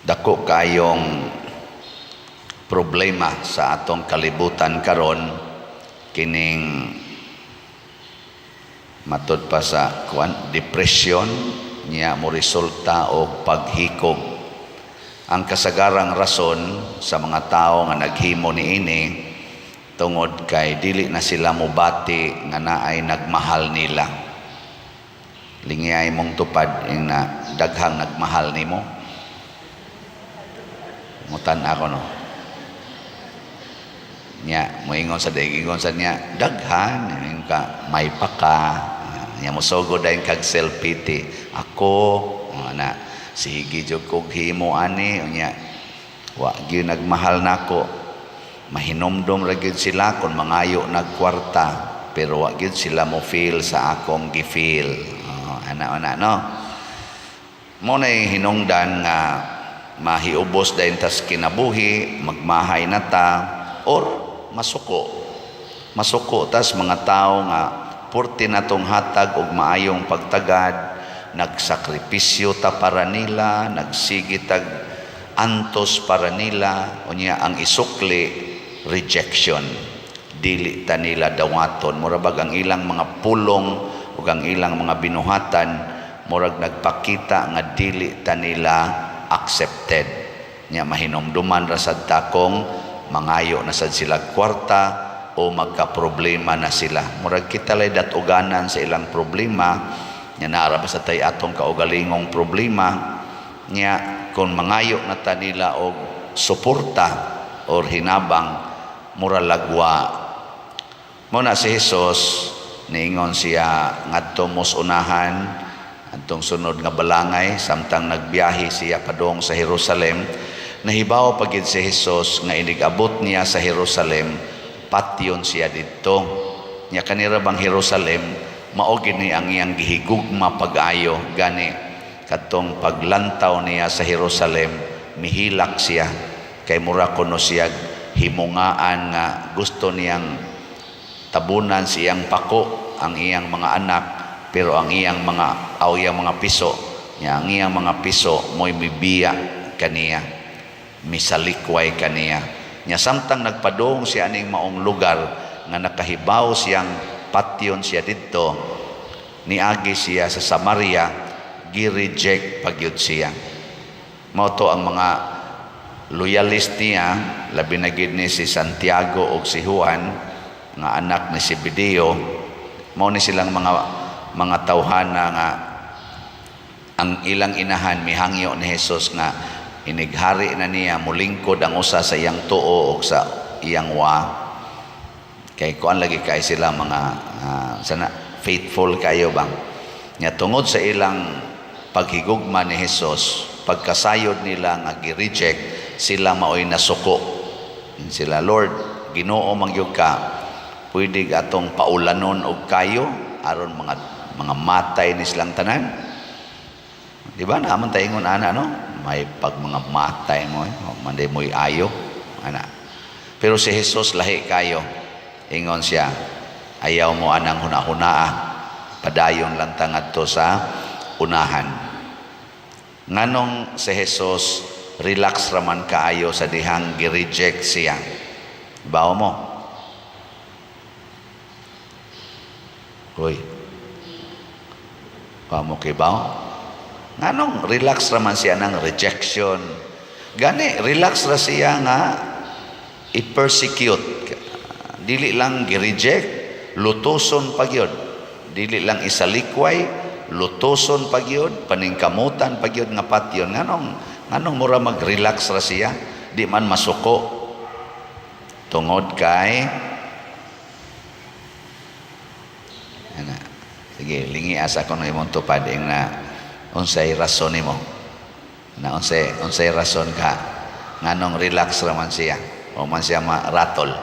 Dako kayong problema sa atong kalibutan karon, kining matud pa sa kuan, depression niya mo resulta og paghikog. Ang kasagarang rason sa mga tao nga naghimo niini, tungod kay dili na sila mobati nga naay nagmahal nila. Lingiyay mong tupad ing na daghang nagmahal nimo. Mutan ako, no. Nya moingon sa ingon sa niya daghan ingon ka may paka nya mosugod dayon kag self pity. Ako na sige jud kog himo ani, unya wa gyud nagmahal nako. Mahinomdom ra gyud sila kung mangayo nagkwarta, pero wa gyud sila mo feel sa akong gi-feel. Oh, ana ana, no. Mo na hinungdan nga mahiubos dayon tas kinabuhi, magmahay na ta or masuko. Masuko tas mga tao nga purti natong hatag og maayong pagtagad, nagsakripisyo ta para nila, nagsige tag antos para nila, unya ang isukli, rejection. Dili ta nila dawaton. Mura bag ang ilang mga pulong ug ang ilang mga binuhatan murag nagpakita nga dili ta nila accepted. Nya mahinumduman ra sad ta kung mangayo na sad sila kwarta o magka-problema na sila. Murag kita lay datuganan sa ilang problema, nya naara ba sa tay atong kaugalingong problema. Nya kung mangayo na ta nila og suporta or hinabang, mura lagwa. Mo na si Jesus niingon siya ngadto mos unahan atong sunod nga balangay. Samtang nagbiyahe siya padung sa Jerusalem, nahibaw pa gid si Jesus nga inig-abot niya sa Jerusalem, patyon siya didto. Nya kanira bang Jerusalem, mao gid ni ang iyang gihigugma pag-ayo. Gani kadtong paglantaw niya sa Jerusalem, mihilak siya kay mura kuno siya himungaan nga gusto niyang tabunan siyang pako ang iyang mga anak, pero ang iyang mga aw iyang mga piso niya, ang iyang mga piso mo'y mibiya kaniya, misalikway kaniya. Nya samtang nagpadung siya aning maong lugar nga nakahibaw siyang patyon siya didto, niagi siya sa Samaria, gi-reject pagyud siya. Mao to ang mga loyalist niya, labi na gid ni si Santiago ug si Juan nga anak ni Zebedeo. Mao ni silang mga tawhana nga ang ilang inahan mihangyo ni Jesus nga inighari na niya, mulingkod ang usa sa iyang tuo og sa iyang wa, kay kuan lagi kay sila mga sana faithful kayo bang. Nya tungod sa ilang paghigugma ni Jesus, pagkasayod nila nga gi-reject sila, maoy nasuko sila. "Lord, Ginoo man gyud ka, pwede atong paulanon og kayo aron mga matay ni silang tanan?" Di ba naman tayo ingon ana, no? May pag mga matay mo, eh, manday mo'y ayo ana. Pero si Jesus lahi kayo. Ingon siya, "Ayaw mo anang hunahunaa, padayon lang ta ngadto sa unahan." Nganong si Jesus relax raman kaayo sa dihang gi-reject siya? Bawo mo? Hoy. Pa mo kibaw? Nganong relax raman siya ng rejection? Gani relax ra siya nga i-persecute. Dili lang gi-reject, lutuson pa gyud. Dili lang isalikway, lutuson pa gyud, paningkamutan pa gyud nga patyon. Nganong mura mag-relax ra siya? Di man masuko. Tungod kay ana. Sige, lingi asa ko na imong tupad ing na unsay rason nimo. Na unsay rason ka nganong relax ra man siya o man siya maratol?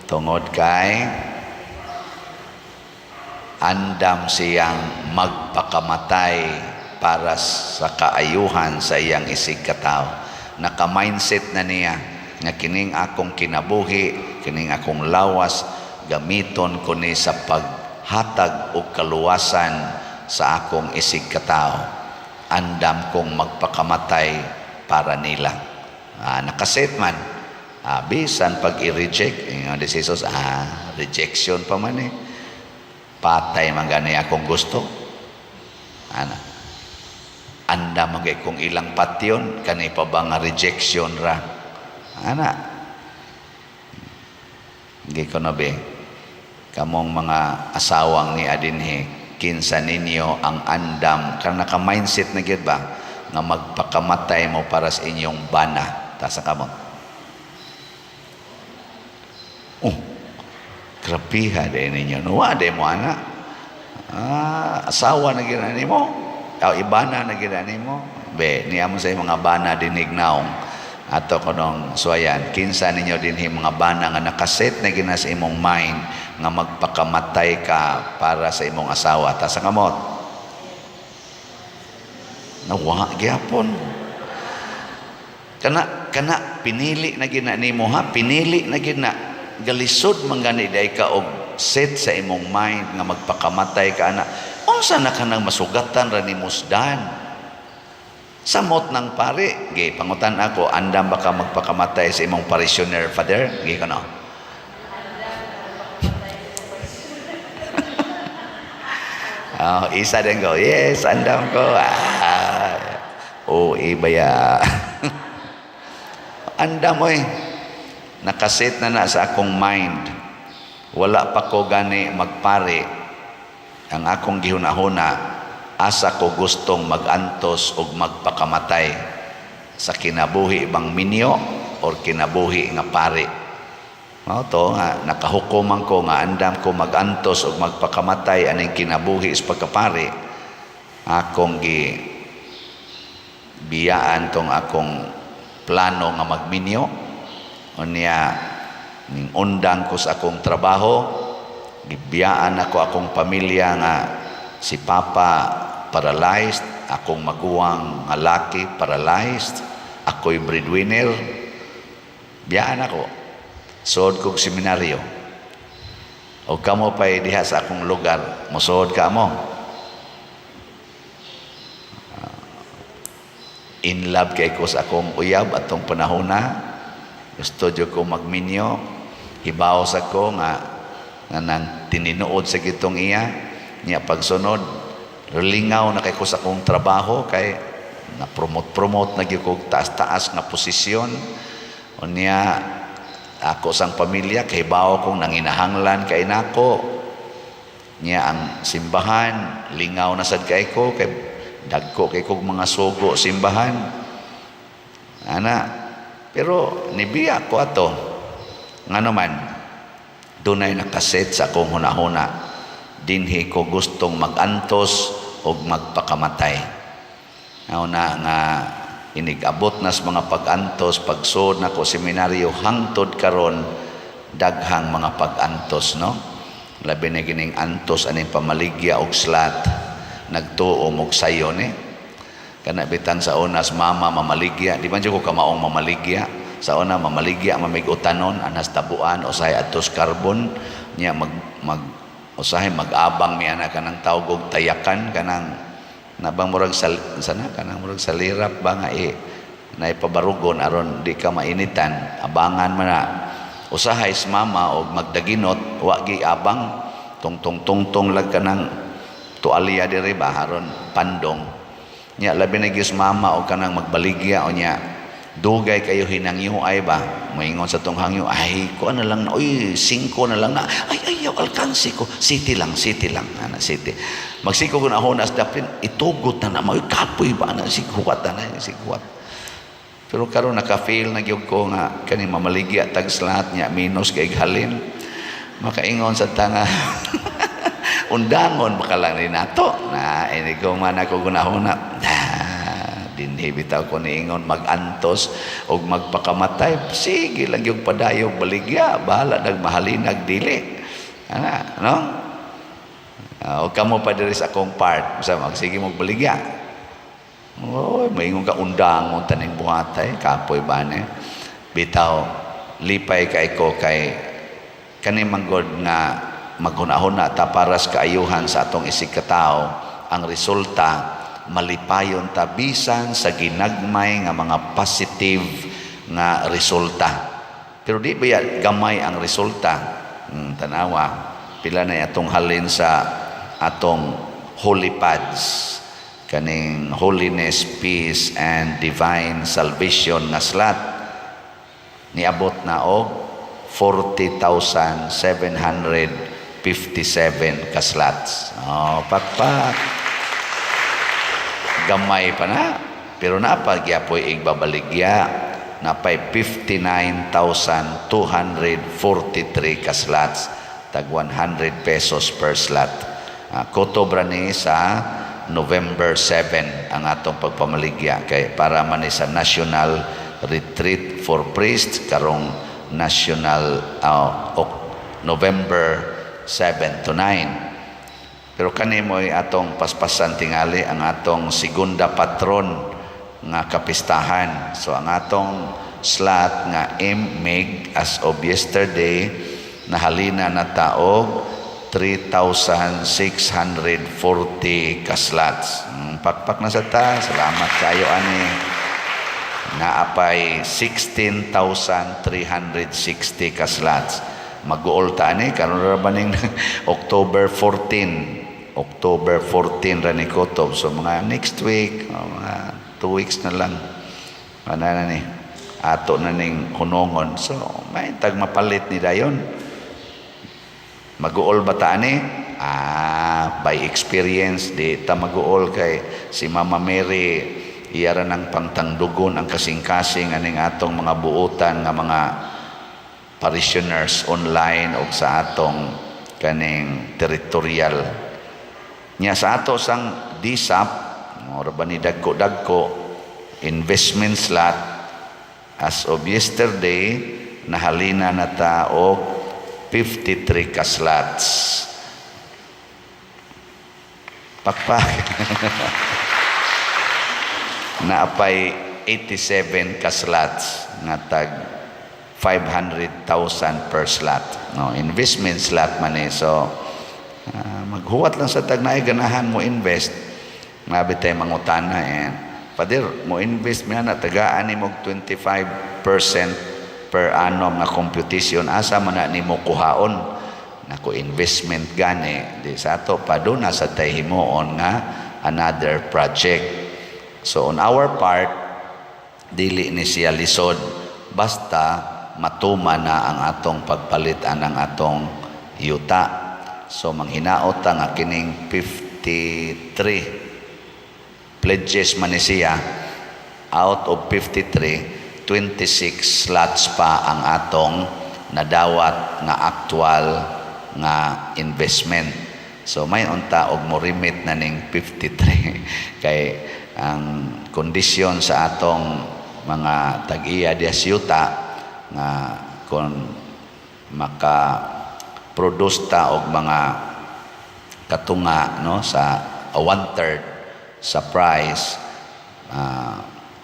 Tungod kay andam siyang magpakamatay para sa kaayuhan sa iyang isig katao. Naka-mindset na niya nga kining akong kinabuhi, kining akong lawas, gamiton ko ni sa paghatag og kaluwasan sa akong isig katao. Andam kong magpakamatay para nila. Nakaset man. Bisan pag i-reject, ingon si Jesus, rejection pa man eh. Patay man gani akong gusto. Ana. Andam man kay kung ilang patyon, kani pa ba nga rejection ra. Ana. Hindi ko na be. Kamong mga asawang ni adinhi, kinsa ninyo ang andam kan naka-mindset na gyud ba nga magpakamatay mo para sa inyong bana? Taas ang kamot. Oh, grabiha din ninyo, no? Wa mo ana. Asawa na gyud nimo, o ibana na gyud nimo. Be niya mo sa mga bana dinig naong ato kanong suwayan, kinsa ninyo dinhi mga bana nga nakaset na gina sa imong mind nga magpakamatay ka para sa imong asawa? Ta sa kamot. Nawa gyapon. Kana kana pinili na gina nimo ha, pinili na gina. Galisod man gani day ka og set sa imong mind nga magpakamatay ka ana. Unsa na kanang masugatan ra nimo dan? Samot ng pare, gi pangutan ako, andam ba ka magpakamatay sa imong parishioner, Father? Gi kano? Oh, isa din ko. Yes, andam ko. Oh, iba ya. Andam oy. Nakaset na na sa akong mind. Wala pa ko gani magpare. Ang akong gihuna-huna, asa ko gustong magantos og magpakamatay, sa kinabuhi bang minyo or kinabuhi nga pare. Mao to nga nakahukoman ko nga andam ko magantos og magpakamatay aning kinabuhi sa pagkapare. Akong gi biyaan tong akong plano nga magminyo. Unya ning undang ko sa akong trabaho, gibiyaan ako akong pamilya nga si Papa paralyzed, akong maguwang nga laki paralyzed, ako'y breadwinner. Biyaan ako. Suod kog seminaryo. O kamo pa'y diha sa akong lugar, musuod ka mo. In love kay ko sa akong uyab atong panahona. Gusto jud ko magminyo. Hibaw sa ko nga nga nang tininuod sa gitong iya. Niya pagsunod, lingaw na kay ko sa akong trabaho kay na promote-promote na gyud ko taas-taas nga posisyon. Unya ako sang pamilya kay bawo kong nanginahanglan kay nako. Niya ang simbahan lingaw na sad kay ko kay dagko kay kog mga sugo simbahan. Ana, pero nibiya ko ato. Ngano man dunay nakaset sa akong hunahuna, dinhi ko gustong magantos og magpakamatay. Mao na nga inig-abot nas mga pag-antos, pagsud nako seminaryo hangtod karon, daghang mga pag-antos, no? Labi na gining antos aning pamaligya og slat, nagtuo og sayon eh. Kana bitang sa unas mama mamaligya, di man jud ko kamaong mamaligya. Sa una mamaligya mamig-utanon anas tabuan usahay adtos carbon niya mag mag usahay mag-abang mi ana kanang tawag og tayakan, kanang nabang murag sal, sana kanang murag salirap ba nga i naipabarugon aron di ka mainitan, abangan man na. Usahay sa mama og magdaginot, wa gi abang, tungtong tungtong lag kanang tualya diri ba aron pandong. Nya labi na gyud mama og kanang magbaligya o nya dugay kayo hinangyo ay ba moingon sa tong hangyo, ay ko na lang na, oy 5 na lang na, ay ayaw alkansi ko, city lang, city lang ana, city magsiko ko na honas dapin itugot na na moy kapoy ba na sighuwat na sighuwat. Pero karon naka-feel na gyud ko nga kani mamaligya tag slat nya minus kay halin makaingon sa tanga undangon baka lang ni nato na ini ko man ako gunahuna na dinhi bitaw ko niingon magantos og magpakamatay, sige lang yung padayog baligya, bahala nagmahalinag dili ana, no? O kamo pa diri sa akong part sa magsige mo baligya, oy maingon ka undangon taning buhatay kapoy ba ni. Bitaw lipay kay ko kay kani manggod nga maghunahuna ta para sa kaayuhan sa atong isig katao, ang resulta malipayon ta bisan sa ginagmay nga mga positive nga resulta. Pero di ba gamay ang resulta? Tanawa, pila na atong halin sa atong holy pads, kaning holiness, peace and divine salvation nga slot, niabot na og 40,757 ka slots. Oh, pakpak. Gamay pa na. Pero naa pa gyapoy igbabaligya, napay 59,243 ka slots, tag 100 pesos per slot. Kutob ra ni sa November 7 ang atong pagpamaligya kay para man ni sa National Retreat for Priests karong national November 7 to 9. Pero kani mo'y atong paspasan tingali ang atong segunda patron nga kapistahan. So ang atong slot nga MMIG, as of yesterday nahalina na ta og 3,640 ka slots. Pakpak na sa ta. Salamat kayo ani. Naapay 16,360 ka slots. Mag-uol ta ani karon ra ba ning October 14. October 14 ra ni kutob. So mga next week, o mga 2 weeks na lang. Ano na ni? Ato na ning hunongon. So may tag mapalit ni dayon. Mag-uol ba ta ani? By experience, di ta mag-uol kay si Mama Mary iya ra ng pangtangdugon ang kasing-kasing aning atong mga buutan nga mga parishioners online o sa atong kaning territorial. Nya sa ato sang DSAP, mura ba ni dagko-dagko investment slot, as of yesterday nahalina na ta og 53 ka slots. Pakpak. Naapay 87 ka slots nga tag 500,000 per slot. No, investment slot man eh. So, maghuwat lang sa tag naay ganahan mo invest. Ngabi tayo mangutana eh. "Father, mo invest mi ana, tagaan nimo og 25% per annum nga computation, asa man na nimo kuhaon?" Nako, investment gani di sa ato pa na sa tay himuon nga another project. So on our part, dili ni siya lisod basta matuma na ang atong pagpalit anang atong yuta. So manghinaot ta nga kining 53 pledges man ni siya, out of 53, 26 slots pa ang atong nadawat nga actual nga investment. So may unta og mo remit na ning 53 kay ang kondisyon sa atong mga tag-iya diya sa yuta nga kung maka produce ta og mga katunga, no, sa one third sa price,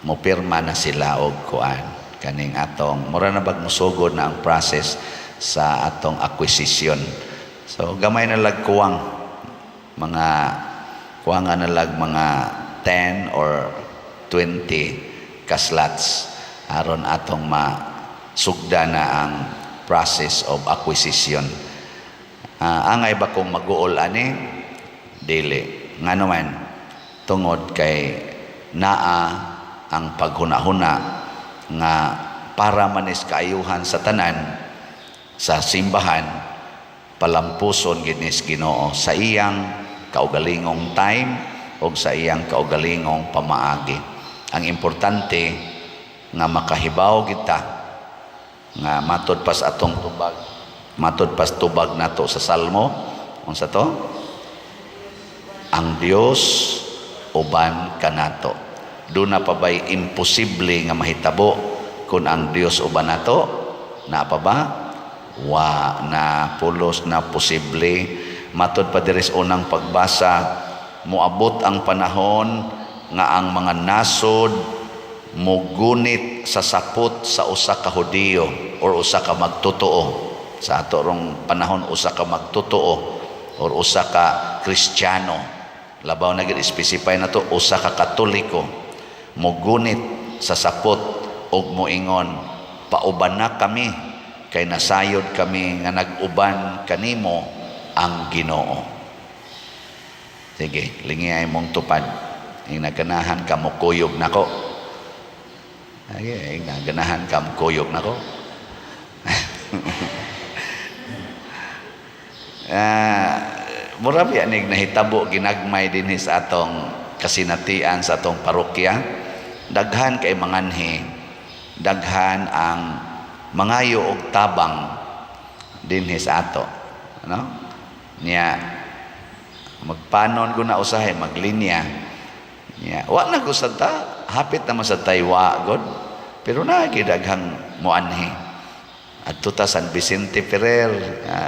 mopirma na sila og kuan kaning atong mura na bag musugod na ang process sa atong acquisition. So gamay na lag kuwang, mga kuwang na lag mga 10 or 20 ka slots aron atong masugda na ang process of acquisition. Angay ba kung mag-uol ani? Dili. Ngano man, tungod kay naa ang paghuna-huna nga para manis kaayuhan sa tanan sa simbahan, palampuson gid nis Ginoo sa iyang kaugalingong time o sa iyang kaugalingong pamaagi. Ang importante nga makahibaw kita nga matod pas atong tubag, matod pas tubag nato sa Salmo, unsa to? Ang Dios uban kanato. Duna pa ba'y imposible nga mahitabo kung ang Dios uban nato? Na pa ba? Wa na, pulos na posible. Matod pa diri sa unang pagbasa, moabot ang panahon nga ang mga nasod mugunit sa sapot sa usa ka Hudiyo or usa ka magtotoo. Sa ato rong panahon, usa ka magtotoo or usa ka Kristiyano. Labaw na gid, specify na to, usa ka Katoliko mogunit sa sapot og moingon, "Pauban na kami kay nasayod kami nga nag-uban kanimo ang Ginoo." Sige, lingi mong tupad. Ing naganahan ka mo kuyog nako. Sige, ing naganahan ka mo kuyog nako. Mura biya nig nahitabo ginagmay dinhi sa atong kasinatian, sa atong parokya. Daghan kay manganhi, daghan ang mangayo og tabang dinhi sa ato, no? Niya magpanon ko na usahay maglinya niya, wa na ko sad ta, hapit na man sad tay wa god, pero naa daghang moanhi. Adto ta San Vicente Ferrer,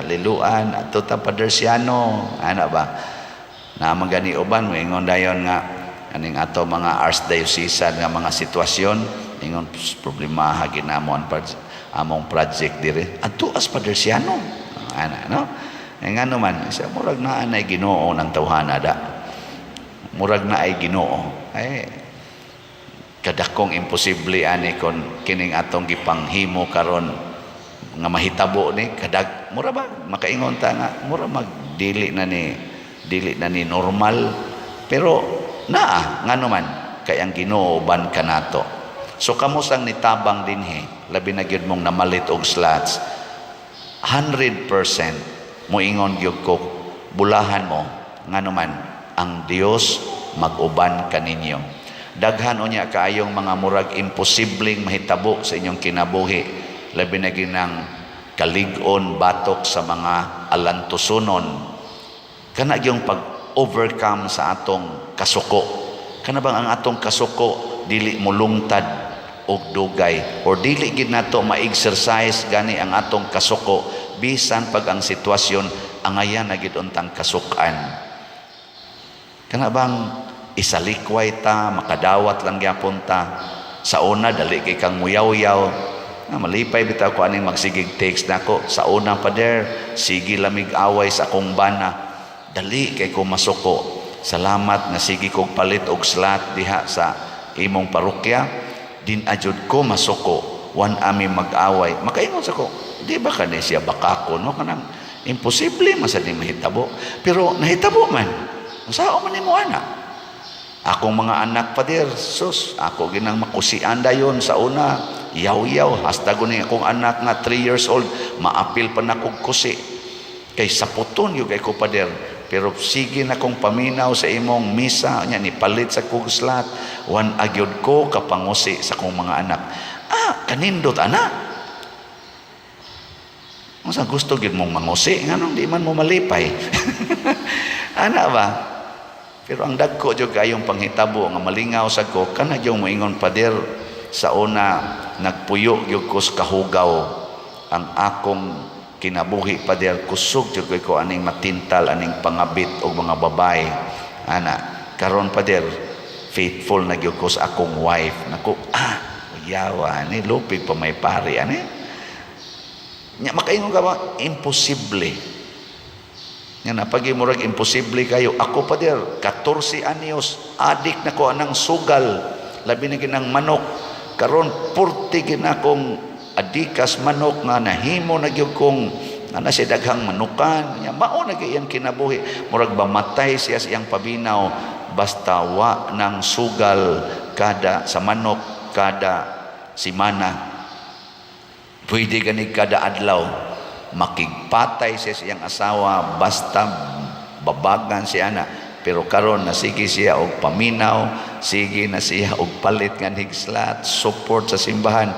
Liloan, adto ta Paderciano, ana ba? Na gani uban moingon dayon nga aning ato mga archdiocesan nga mga sitwasyon, ingon problema ginamo ang among project dire. Adto as Paderciano. Ana, no? Eh, ngano man, sa murag naa nay Ginoo ng tawhana da. Murag na ay Ginoo. Ay kadakong imposible ani kon kining atong gipanghimo karon nga mahitabo ni kadag, mura ba makaingon ta nga mura mag dili na ni normal, pero naa, ngano man kay ang Ginoo uban kanato. So kamo sang nitabang dinhi, labi na gyud mong namalit og slots, 100% moingon gyud ko, bulahan mo, ngano man ang Dios mag-uban kaninyo. Daghan unya kaayong mga murag imposibleng mahitabo sa inyong kinabuhi, labi na ginang kalig-on batok sa mga alantusonon, kana gyung pag-overcome sa atong kasuko, kana bang ang atong kasuko dili mulungtad og dugay or dili gid nato ma-exercise gani ang atong kasuko bisan pag ang sitwasyon angayan na gid untang kasukan. Kana bang isalikway ta, makadawat lang gyapon ta. Sa una dali kay kang muyaw-yaw. Na malipay bitaw ko aning magsigig text nako. Sa una, pader, sige lamig away sa akong bana. Dali kay ko masuko. Salamat nga sige kog palit og slot diha sa imong parokya. Din ajud ko masuko. Wan ami mag-away. Makaingon sa ko, di ba kani siya bakako, no? Kanang imposible man sa di mahitabo. Pero nahitabo man. Unsaon man nimo ana? Akong mga anak, pader, sus, ako ginang makusian dayon sa una. Yaw-yaw, hasta ni akong anak nga 3 years old, maapil pa na kog kusi. Kay saputon yung kay ko, pader. Pero sige na kong paminaw sa imong misa, nya ni palit sa kog slot, wan agyod ko kapangusi sa kong mga anak. Ah, kanindot ana. Unsa gusto gyud mong mangusi, nganong di man mo malipay? Ana ba? Pero ang dagko jud kayong panghitabo nga malingaw sa ko, kana gyud moingon, pader, sa una nagpuyo gyud ko sa kahugaw ang akong kinabuhi, pader. Kusog jud ko aning matintal aning pangabit og mga babae ana. Karon, pader, faithful na gyud ko sa akong wife nako. Ah, yawa ni lupig pa may pari ani nya. Makaingon ka ba imposible nga napagi murag imposible kayo? Ako, pader, 14 anyos adik na ko anang sugal, labi na ginang manok. Karon 40 gina akong adikas manok nga nahimo na gyud kong ana siya daghang manukan nya. Mao na gyud iyang kinabuhi, murag mamatay siya sa iyang pabinaw basta wa ng sugal kada sa manok kada simana, pwede gani kada adlaw. Makigpatay siya sa iyang asawa basta babagan siya na. Pero karon nasige siya og paminaw, sige na siya og palit nga higslat, support sa simbahan.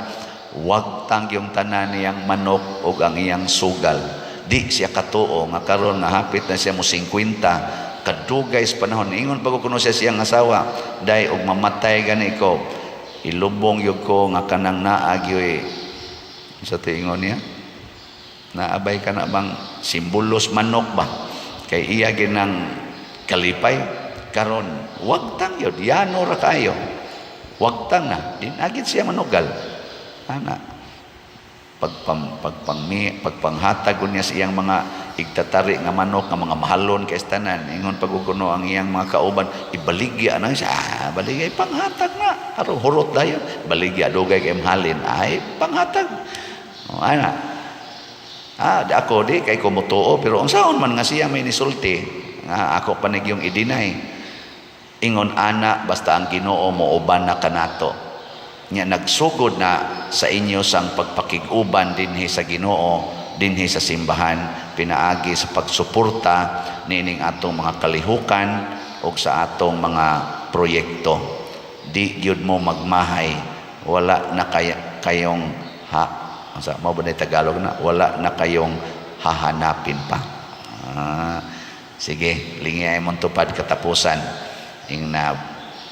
Wagtang yung tanan niyang manok og ang iyang sugal. Di siya katuo nga karon nga hapit na siya mo 50, kadugay sa panahon. Ingon pa ko kuno siya siyang asawa, "Day, og mamatay gani ko, ilubong yug ko nga kanang naa gyoy," sa tingon niya, naabay ka na bang simbolos manok ba, kay iya ginang kalipay. Karon wagtang yun, yano ra kayo, wagtang na din agid siya manugal ana. Pagpanghatag niya sa iyang mga igtatari nga manok nga mga mahalon kay tanan. Ingon pagukuno ang iyang mga kauban, "Ibaligya na siya." "Ah, baligya, panghatag na aron hurot dayon." "Baligya, dugay kay mahalin." "Ay, panghatag." Oh, ana, ah, di ako di kay ko motuo, pero unsaon man nga siya may nisulti nga ako pa yung i-deny. Ingon ana, basta ang Ginoo mo uban na kanato nya, nagsugod na sa inyo sang pagpakig-uban dinhi sa Ginoo, dinhi sa simbahan, pinaagi sa pagsuporta niining atong mga kalihukan ug sa atong mga proyekto. Di gyud mo magmahay. Wala na kayong ha, unsa mo ba na Tagalog na wala na kayong hahanapin pa. Ah, sige, lingi ay mong tupad katapusan. Ing na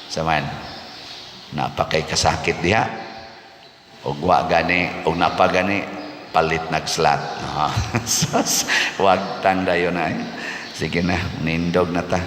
saman napakay kasakit diha og wa gani og napa gani palit nag-slot. Ah, sus, wag tang dayon na eh. Sige na, nindog na ta.